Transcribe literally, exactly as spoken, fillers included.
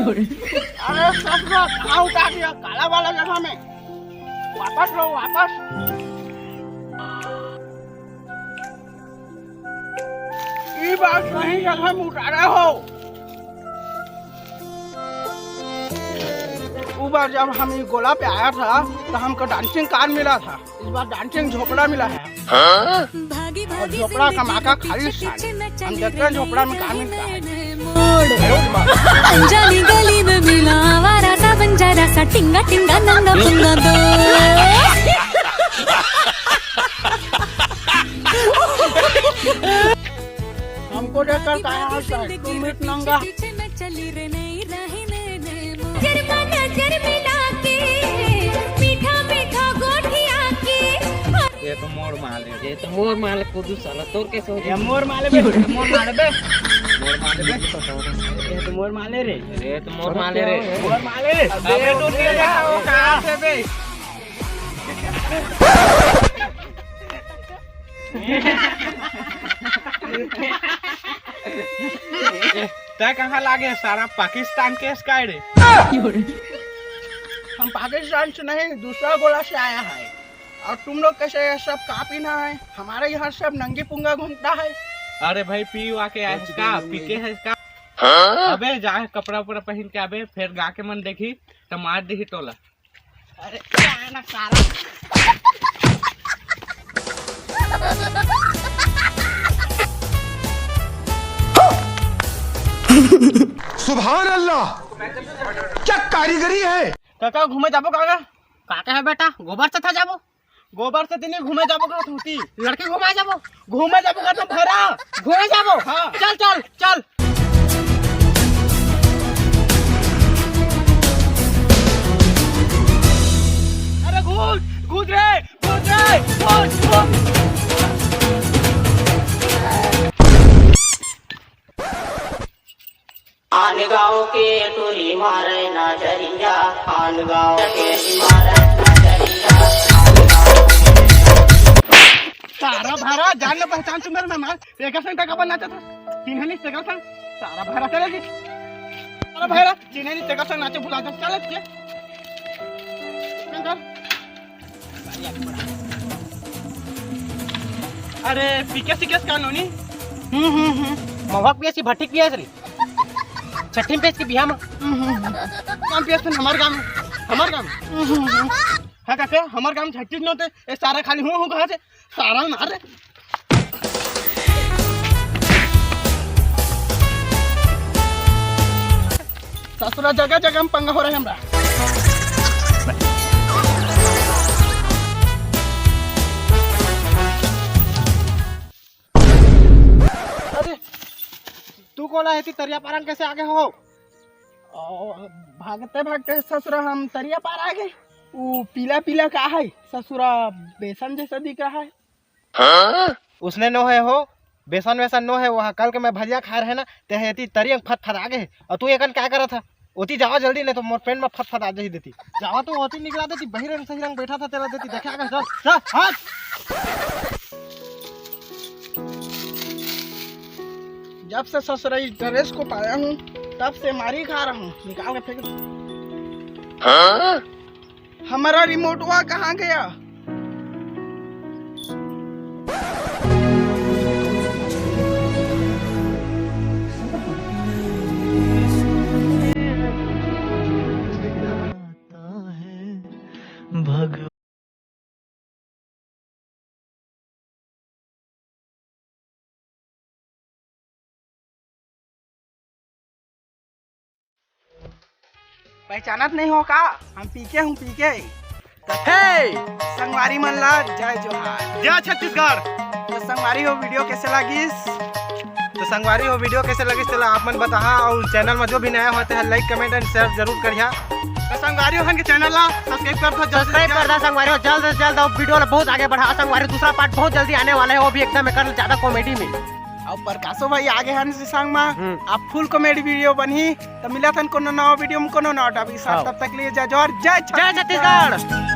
अरे ससुरा, कहाँ उतार दिया? काला वाला जगह में। वापस लो, वापस। ई बार सही जगह में उतारा हो। उ बार जब हम ई गोला पे आया था, तो हमको डांसिंग कार मिला था। इस बार डांसिंग झोपड़ा मिला है। हाँ? और झोपड़ा का माँ का खाली स्थान। हम देखते हैं झोपड़ा में कहाँ मिलता है। अंजानी गली में मिला आवारा सा बंजारा सा टिंगा टिंगा नंगा पुंगा दो। हमको देखकर कहा हंसता है, तुम भी नंगा। नजर में नजर मिला के मीठा मीठा गोठिया के। ये तो मोर माल है, ये तो मोर माल है, कुदू साला, तोर कैसे हो ये गया? मोर माल है बे, मोर माल है बे। मोर माल है बे। ये तो मोर माल है रे। ये तो मोर माल है रे। मोर माल है। अबे अबे तू तू ले ले जा, वो कहाँ से बे? तै कहाँ लागे सारा पाकिस्तान के स्काई रे? हम पाकिस्तान से नहीं, दूसरा गोला से आया है। और तुम लोग कैसे ये सब का पीना है? हमारे यहाँ सब नंगी पुंगा घूमता है। अरे भाई, पी वा के आए हैं का? पी के है का? हाँ? अबे जा कपड़ा उपड़ा पहन के अबे, फिर गा के मन देखी तो मार देही टोला। अरे क्या है ना सारा। सुभान अल्लाह, क्या कारीगरी है। काका घूमे जाबो काका? काका है बेटा, गोबर से था जाबो। गोबर से दिनी घूमे जाबो का होती। लड़की घुमाए जाबो। घूमे जाबो का तो भरा। घूमे जाबो। हाँ। चल चल चल। अरे घुस घुस रे घुस रे घुस घुस। आन गाँव के टूरी मारे नजरिया, आन गाँव के मारे नजरिया। सारा भारा जान ले पहचान सुंदर में मार, तेकर संग टका बन नाचत हस। चिन्हनी तेकर संग, सारा भारा चले जी। सारा भारा चिन्हनी तेकर संग नाचे भुला दो, चले जी। शंकर। अरे पीके सीके का नोनी। हम्म हम्म हम्म। महुआ पियस की भट्टी पियस रे। छठी में पियस की बिहा में। हम्म हम्म हम्म। काम पियस तो हमार गाँव में। हमार गाँव में। हम्म हम्म हम्म। हाँ काका, हमार गाँव में छठी नोते। ए सारा खाली हूँ हूँ कहाँ से? सारा मार रे। ससुरा जगह जगह में पंगा हो रहे हमरा। अरे तू कोला हेती तरिया पारन कैसे आगे हो? ओ, भागते भागते ससुरा हम तरिया पार आ गए। वो पीला पीला का है ससुरा, बेसन जैसा दिख रहा है। हाँ? उसने नो है हो, बेसन वेसन नो है। वहाँ कल के मैं भजिया खाए रहे ना, ते हेती तरिया में फत फत आ गए। और तू एकन क्या करत था? ओती जावा जल्दी, नहीं तो मोर पेंट में फत फत आ जाही देती। जावा तो ओती निकला देती, बहिरंग सही रंग बैठा था तेरा देती, देखे आगे चल, चल, हट। जब से ससुराल ड्रेस को पाया हूँ, तब से मारी खा रहा हूँ, निकाल के फेंक दो। हाँ? हमारा रिमोटवा कहाँ गया? भगवान। पहचानत नहीं हो का? हम पीके हूँ, पीके। हे! संगवारी मन ला जय जोहार। जय छत्तीसगढ़। तो संगवारी हो, वीडियो कैसे लगिस? तो संगवारी हो, वीडियो कैसे लगिस तेला आप मन बताहा, और चैनल में जो भी नया होते हैं like comment and share जरूर करिहा। तो संगवारी हो, हमन के चैनल ला सब्सक्राइब कर दो, जल्द से सब्सक्राइब कर जल्द। दो संगवारी हो, जल्द से जल्द। और वीडियो ला बहुत आगे बढ़ा संगवारी, दूसरा पार्ट बहुत जल्दी आने वाला है, वो भी एकदम एकर ज्यादा कॉमेडी में। और प्रकाशो भाई आगे हन से संग में, हम्म। आप फुल कॉमेडी वीडियो बनही। तो मिलत हन कोनो नवा वीडियो में, कोनो नवा टॉपिक के साथ। हाँ। तब तक लिए जय जोहार, जय जय छत्तीसगढ़। छत्तीसगढ़।